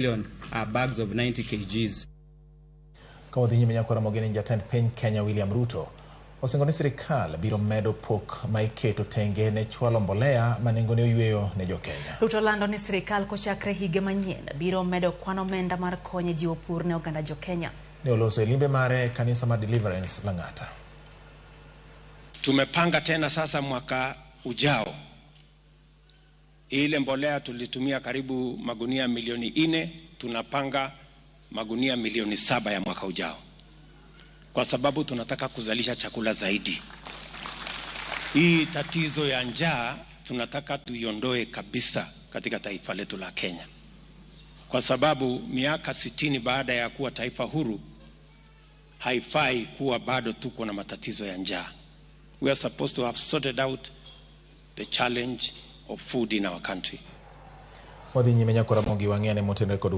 Million are bags of 90 kgs. Ka wadhi nyime nyakwara mogeni jatend piny Kenya William Ruto osingo ni sirikal biro medo pok ma iketo tenge ne chwalo mbolea ma nengone oyweyo ne jo-Kenya. Ruto lando ni sirikal kochakre higa manyien biro medo kwan omenda mar kony e jiwo pur ne oganda jo-Kenya. Ne oloso e limbe mare e kanisa mar Deliverance Lang'ata. Tumepanga tena sasa mwaka ujao ile mbolea tulitumia karibu magunia milioni 4, tunapanga magunia milioni 7 ya mwaka ujao, kwa sababu tunataka kuzalisha chakula zaidi. Hii tatizo ya njaa tunataka tuiondoe kabisa katika taifa letu la Kenya, kwa sababu miaka 60 baada ya kuwa taifa huru haifai kuwa bado tuko na matatizo ya njaa. We are supposed to have sorted out the challenge of food in our country. Wadhi nyime nyakwara mogi wang'e ane motenore kod